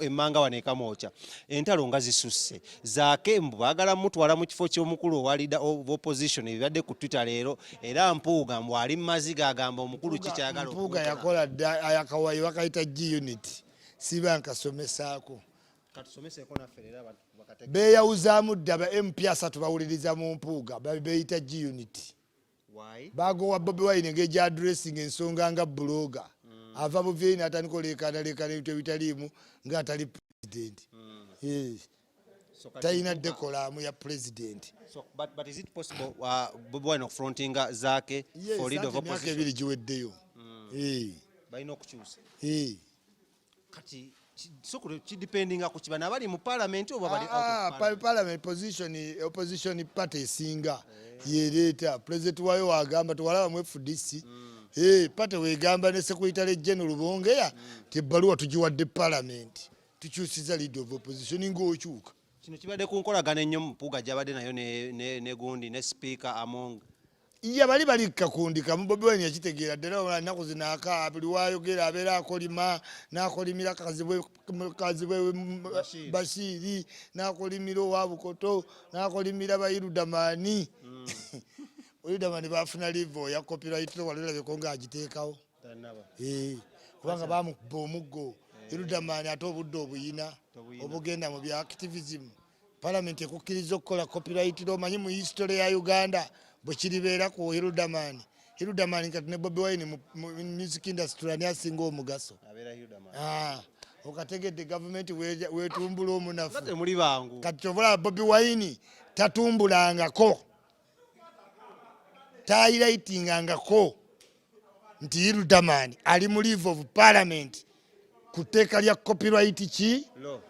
Emmanga wano ekamwokya entalo nga zisusse. Zaake mbu baagala mutwala mu kifo ky'omukulu owa leader of opposition, ebibadde ku Twitter leero. Era Mpuuga mbu ali mu maziga, agamba omukulu kikyayagala. Mpuuga yakola dda ayakawayi bakayita G unit, siba nkasomesaako. Katusomeseeko naffe leero abantu bakatege. Beeyawuzaamu dda ba MP 30 bawuliriza mu Mpuuga, beeyita G unit. Why? Bagowa Bobi Wine engeri gy'addressinga ensonga nga blogger ava buvyeri n'atandika oleekaanaleekaana ebintu ebitaliimu ng'atali president. So kati talina Mpuuga- decorum ya president. So, but is it possible Bobi Wine okufrontinga Zaake Yes, for leader of anti emyaka opposition? 2 giweddeyo. Balina okukyusa. Kati so kidependinga ku kibana abali mu parliament oba bali out of parliament? Parliament position, opposition party esinga yereeta president wayo wagamba tewalaba mu FDC. Party wegamba ne secretary general Bongeya ti ebbaluwa tugiwadde parliament, tukyusiza leader of opposition, ng'okyuka. Kino kibadde ku nkolagana ennyo Mpuuga gyabadde nayo ne gundi ne Speaker Among. Ye bali bali kakundi kamu. Bobi Wine yakitegeera ddala. Wala ennaku zino aka buli wayogera abeera akolima, n'akolimira Kazibwe Bashir. Bashiri, n'akolimira owa Bukoto, n'akolimira ba Hilderman. Hilderman bafuna leave ya copyright law, walirabeko ng'agiteekawo. Tannaba. Kubanga bamukuba omuggo Hilderman, ate obudde obuyina. Tobuyina. Obugenda mu bya activism. Parliament ekukkiriza okukola copyright law. Omanyi mu history ya Uganda bwe kiribeera ku Hilderman? Hilderman kati ne Bobi Wine mu music industry ani asinga omugaso? Abeera Hilderman. Ah, okategedde gavumenti wetumbula omunafu. Nga temuli bangu. Kati kyova Bobi Wine tatumbulangako, tahighlightingangako nti Hilderman ali mu leave of parliament ku tteeka lya copyright ki law.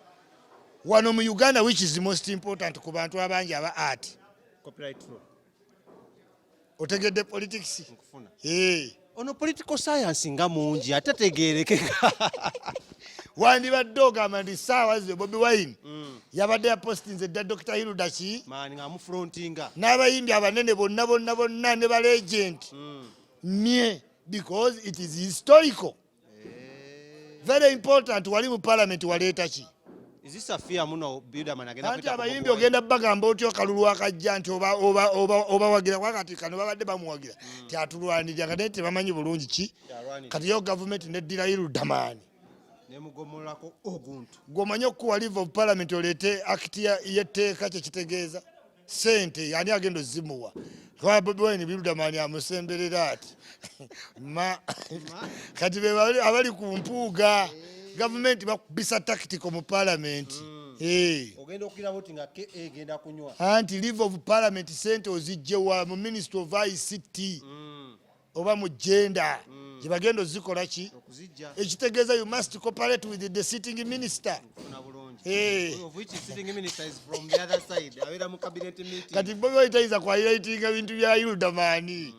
Wano mu Uganda, which is the most important ku bantu abangi aba art? Copyright law. Otegedde politics? Nkufuna. Eh. Ono political science nga mungi ate tegerekeka. Wandibadde ogamba nti saawa ze Bobi Wine yabadde yapostinze dda Dr Hilda ki maani ng'amufrontinga. N'abayimbi abanene bonna bonna bonna ne ba legend mye, because it is historical, very important. Wali mu parliament waleeta ki? Is this a fear muno Hilderman agenda Anti kuyita ku abayimbi Bobi Wine? Ogenda bagamba otya akalulu akajja nti obawagira kwakati kano babadde bamuwagira ti atulwanirira, nga naye tebamanyi bulungi ki Kyalwanirira. Kati yo gavumenti neddira Hilderman Nemugomolako oguntu. Gweomanyi okukuwa leave of parliament oleete act y'etteeka, kyekitegeeza sente ani agenda ozimuwa? Kuba Bobi Wine Hilderman amusemberera ati ma kati be abali ku Mpuuga, gavumenti bakubisa tactical mu parliament. Ogenda okukira buti nga ke egenda kunywa. Anti leave of parliament sente ozijjewa? Mu Ministry of ICT oba mu gender gye bagenda ozikola ki? Okuzijja. Ekitegeeza you must cooperate with the sitting minister. Kufuna bulungi. Eh. Of which sitting minister is from the other side, abeera mu cabinet meeting. Kati Bobi Wine tayinza kuhighlightinga bintu bya Hilderman.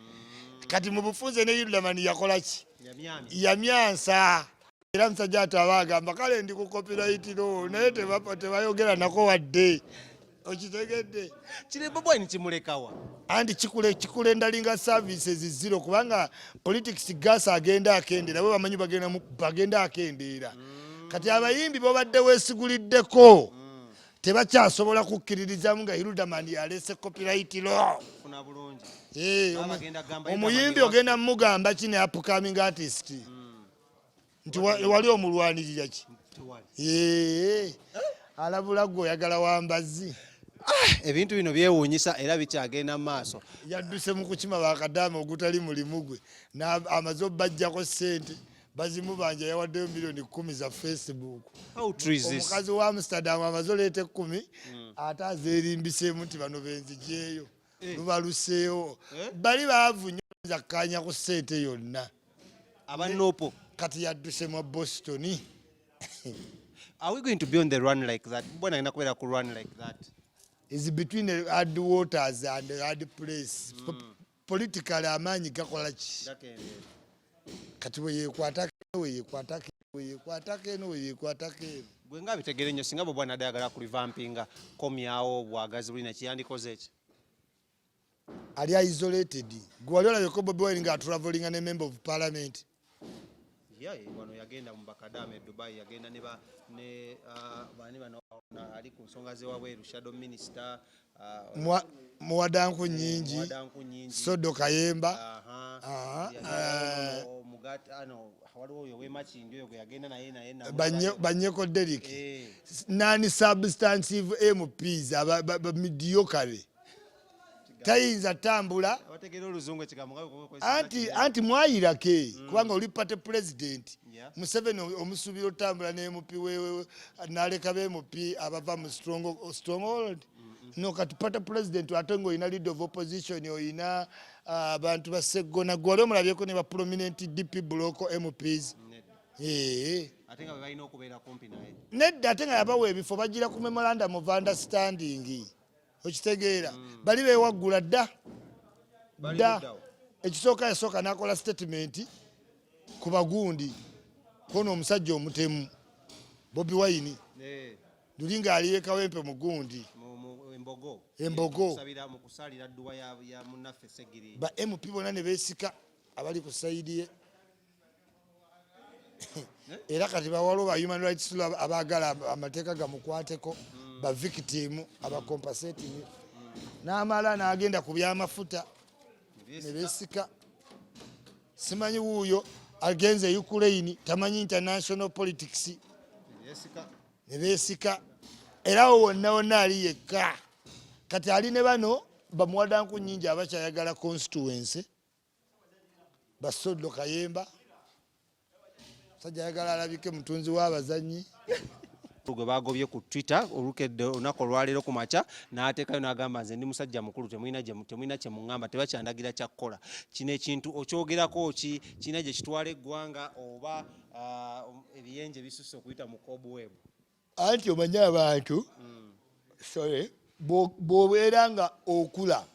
Kati mu bufunze ne Hilderman yakola ki? Yamyamya. Yamyansa. Era musajja ate aba agamba kale ndi ku copyright law, naye tebayogera nako wadde. Okitegedde? Kire Bobi Wine kimulekawa? Anti kikurenderinga services zero, kubanga politics gas agenda akendeera, bo bamanyi bagenda akendeera. Kati abayimbi bobadde weesiguliddeko tebakyasobola kukkiririzamu nga Hilderman yaleese copyright law. Kufuna bulungi. Eh, Baba bagenda gamba omuyimbi Hilderman ogenda mugamba ki ne upcoming artist nti wali omulwanirira ki? Tewali. Eh, alabula gwe oyagala wambazi. Ebintu bino byewuunyisa era bikyagenda mu maaso. Yadduse mu kukima bakadaama ogutali mulimu gwe. Amaze obbajjako ssente, bazimubanja, yawaddeyo miliyoni 10 za Facebook. How true is this? Omukazi wa Amsterdam amaze oleeta 10, ate azeerimbiseemu nti bano benzijeeyo lubaluseewo. Bali baavu nnyo, zakkaanya ku ssente yonna. Abanopo. Kati yadduse mu Boston. Are we going to be on the run like that? Bwana agenda kubeera ku run like that? Is between the hard waters and the hard place. Politically amaanyi gakola ki? Gakendeera. Kati weyekwatako weyekwatako weyekwatako eno weyekwatako eno. Gwe nga bitegere nnyo, singa bwe bwana adde ayagala ku revampinga, komyawo obwagazi bulina, kiyandikoze eki? Ali isolated. Gwe wali olabyeko Bobi Wine ng'atravelinga ne member of parliament? Yeah, wano yagenda mu bakadaama e Dubai, yagenda ne ba ne bani bano ali ku nsonga z'ewabweru, shadow minister. Muwadanku nyingi. Muwadanku nyingi. Sodo Kayemba. Aha. Aha, Yagenda ono, ano waliwo oyo w'emakindi oyo gwe yagenda naye Banyeko Derrick. Eh. Non substantive MPs aba mediocre tayinza tambula. Abategeera oluzungu ekigambo nga Anti mwayirake kubanga oli party president. Museveni omusuubira otambula ne MP wewe n'aleka be MP abava mu stronghold. No, kati party president ate ng'olina leader of opposition, olina abantu ba Seggona, gwe wali omulabyeko ne ba prominent DP block MPs? Eh. Ate nga be balina okubeera kumpi naye. Nedda, ate nga yabawa ebifo bagira ku memorandum of understanding, okitegeera? Bali bewaggula dda. Bali Dda. luddawo. Ekisooka, yasooka n'akola statement ku bagundi kono omusajja omutemu Bobi Wine. Luli ng'ali e Kawempe mu gundi. Embogo. Embogo. Mu kusalira dduwa ya munnaffe Segiri. Ba MP bonna ne beesika abali ku side ye. Era kati bawaliwo ba human rights law abaagala amateeka gamukwateko, ba victim abacompensating. N'amala n'agenda ku byamafuta ne beesika. Simanyi wuuyo agenze e Ukraine, tamanyi international politics. Beesika. Ne beesika. Era awo wonna wonna ali yekka. Kati ali ne bano bamuwadanku nnyingi abakyayagala constituency, Basoddo Kayemba, musajja ayagala alabike mutunzi w'abazannyi. Gwe bagobye ku Twitter olukedde olunaku olwaleero ku makya, n'ateekayo n'agamba, "Nze ndi musajja mukulu, temulina kye muŋŋamba, tebakyandagira kyakkola." Kino ekintu okyogerako ki? Kirina gye kitwala eggwanga oba ebiyenje bisusse okuyita mu cobweb? Anti omanyi abantu, sorry, bw'obeera nga okula,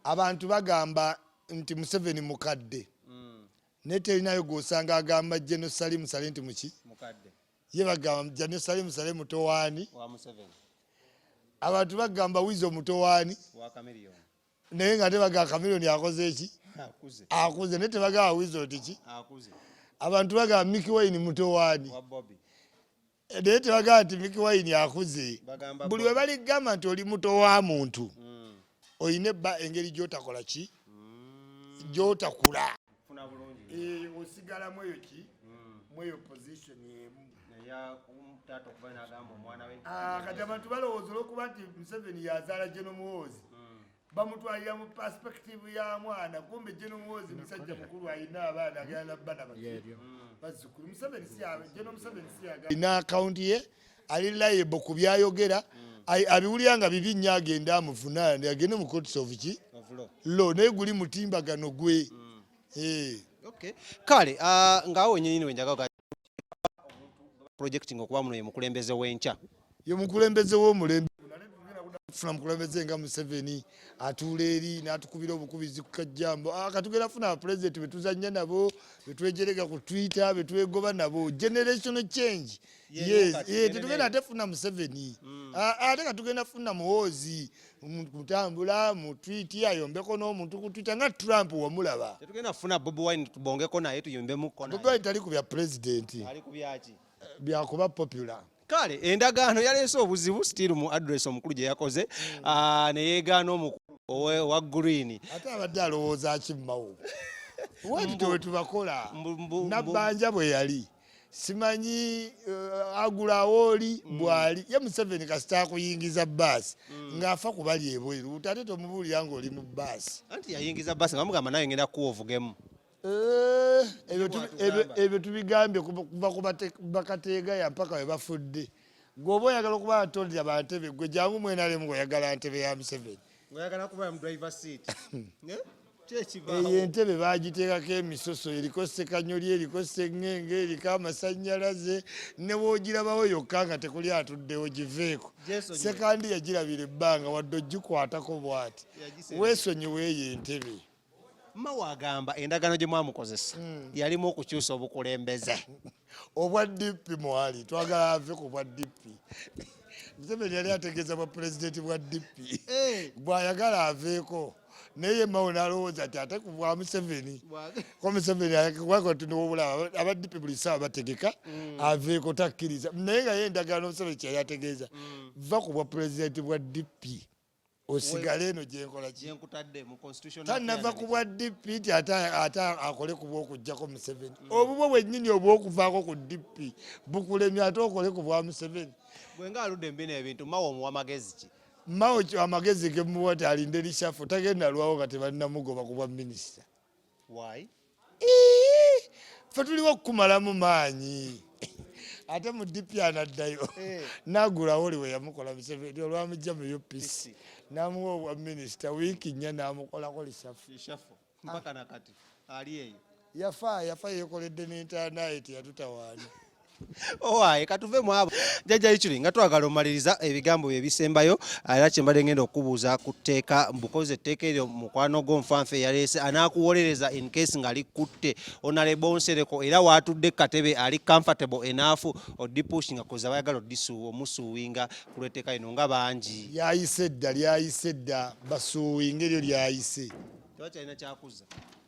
abantu bagamba nti Museveni mukadde, naye terinayo gw'osanga agamba General Salim Saleh nti muki? Mukadde. Ye bagamba General Salim Saleh mutowaani. Wa Museveni. Abantu bagamba Wizo mutowaani. Wa Chameleone. Naye nga tebagamba Chameleone akoze eki? Akuze. Akuze, naye tebagamba Wizo nti ki? Akuze. Abantu bagamba Mikie Wine mutowaani. Wa Bobi. Naye tebagamba nti Mikie Wine akuze. Bagamba Buli Bobi. we baligamba nti oli muto wa muntu, olina ebba engeri gy'otakola ki, gy'otakula. Funa bulungi. Eh, osigalamu eyo ki, mweyo position emu. Eya taata okuva n'agamba omwana we. Ah, kati abantu balowooza olwokuba nti Museveni yazaala General Muhoozi, bamutwalira mu perspective ya mwana. Kumbe General Muhoozi musajja mukulu, alina abaana, agenda nabba baki, bazzukulu. Museveni si General Museveni si alina akawunti ye, ali liable ku byayogera. Abiwulira nga bibi nnyo, agende amuvunaane, agende mu courts of ki? Of law. Law, naye guli mutimbagano gwe. Eh. Okay. Kale ngaawo wennyini wenjagala projecting okuba muno ye mukulembeze w'enkya. Ye mukulembeze w'omulembe. Funa mukulembeze nga Museveni atuula eri n'atukubira obukubizi ku kajjambo. Ah, katugenda funa abapulezidenti betuzannya nabo, betwejerega ku Twitter, betwegoba nabo. Generational change. Yes, tetugenda ate funa Museveni. Ah, ate katugenda funa Muhoozi kutambula mu tweet, ayombeko n'omuntu ku Twitter nga Trump wamulaba. Tetugenda kufuna Bobi Wine tubongeko naye, tuyimbemuko Bobi naye? Wine tali ku bya pulezidenti. Ali ku byaki? Byakuba popular. Kale endagaano yaleese obuzibu still mu address omukulu gye yakoze, ne yeegaana omukulu owa green. Ate abadde alowooza akimmawo wati tewe tubakola. Mbu Nabbanja bwe yali simanyi agulawo oli bwali ye Museveni kasita akuyingiza baasi ng'afa ku bali ebweru, ate tomubuulira ng'oli mu baasi. Anti yayingiza basi nga bamugamba naye ngenda kuwa ovugemu. Eh, ebyo Bw'atugamba. Ebyo tubigambye kuva ku bakateegaya mpaka we bafudde. Gweoba oyagala okuba atondera bantebe, gwe jangu mwenalemu ng'oyagala ntebe ya Museveni. Oyagala kuba mu driver seat. Eh? Eyo entebe bagiteekako emisoso, eriko sekanyoli, eriko seŋŋenge, eriko amasannyalaze, ne woogirabawo yokka nga tekuli atuddewo, giveeko. Gyesonyiwe. Sekandi yagirabira ebbanga wadde ogikwatako bw'ati. Yagisemba. Weesonyiwe eyo entebe. Mawa agamba endagaano gye mwamukozesa yalimu okukyusa obukulembeze. Obwa DP mwali twagala ave ku bwa DP. Museveni yali ategeeza bwa pulezidenti bwa DP. Eh. Bw'ayagala aveeko. Naye ye Mao n'alowooza nti ate ku bwa Museveni, ko Museveni wabula aba DP buli ssaawa bategeka aveeko, takkiriza. Naye nga ye endagaano Museveni kyeyali ategeeza, va ku bwa pulezidenti bwa DP osigale eno gyenkola ki. Gyenkutadde mu constitutional Tanava affairs. ku bwa DP nti ate akole ku bwokuggyako Museveni. Obubwo bwennyini obwokuvaako ku DP bukulemye, ate okole ku bwa Museveni. Gwe nga aludde mu bino ebintu, Mao omuwa magezi ki? Mao amagezi gemuwa ti alinde reshuffle, tagenda lwawo nga tebannamugoba ku bwa minisita. Why? Ii, ffe tuliwo okukumalamu maanyi, ate mu DP anaddayo nagulawo oli we yamukola. Museveni olwamujja mu UPC n'amuwa obwa minisita, wiiki 4 n'amukolako reshuffle. Reshuffle mpaka nakati ali eyo. Yafa yekoledde n'entaanaye, teyatutawaana. Owaye, katuve mu abo. Jjajja Ichuli, nga twagala omaliriza ebigambo bye ebisembayo, era kyembadde ngenda okukubuuza ku tteeka mbukoze, etteeka eryo mukwano gwo nfanfe yaleese, anaakuwolereza in case nga likutte Honorable Nsereko, era waatudde katebe ali comfortable enough odipushinga koza bayagala omusuuwinga ku lw'etteeka lino nga bangi? Lyayise dda, lyayise dda. Basuuwinga eryo lyayise. Tebakyalina kyakuzza.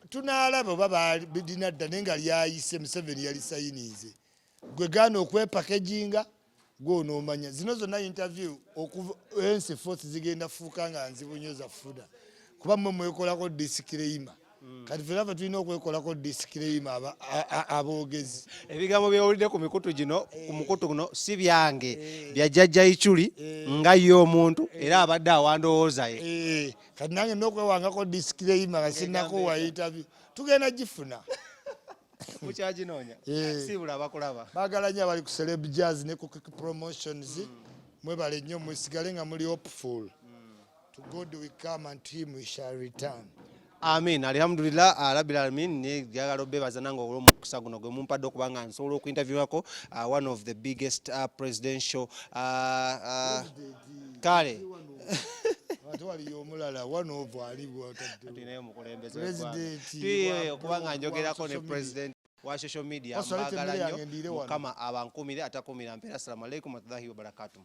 Tunaalaba oba linadda, naye nga lyayise. Museveni yalisayiniize. Gwe gaana okwepackaginga, gwonoomanya zino zonna interview okuva henceforth zigenda fuuka nga nzibu nnyo za funa, kuba mmwe mwekolako disclaimer. Kati fena fe tulina okwekolako disclaimer aboogezi. Ebigambo byewulidde ku mikutu gino, ku mukutu guno, si byange, bya Jjajja Ichuli nga ye omuntu era abadde awandowooza ye. Kati nange nokwewangako disclaimer nga sinnakuwa interview, tugenda gifuna. Mukyaginoonya. Siibula abakulaba. Baagala nnyo abali ku Celeb Jazz ne ku Quick Promotions. Mwebale nnyo, musigale nga muli hopeful. To God we come and to him we shall return. Amin, alhamdulillah rabbil alamin. Njagala obebaza nange olw'omukisa guno gwe mumpadde okuba nga nsobola okuinterviewako one of the biggest presidential kale. Ate waliyo omulala, one of ali gwotaddewo. Tulinayo omukulembeze. President okuba nga njogerako wa ne social media. President wa social media. Pastor, alete Mbaagala emmere nnyo. yange ndiire wano. Mukama abankumire, atakumira mpeera. Assalamu alaikum warahmatullahi wabarakatuh.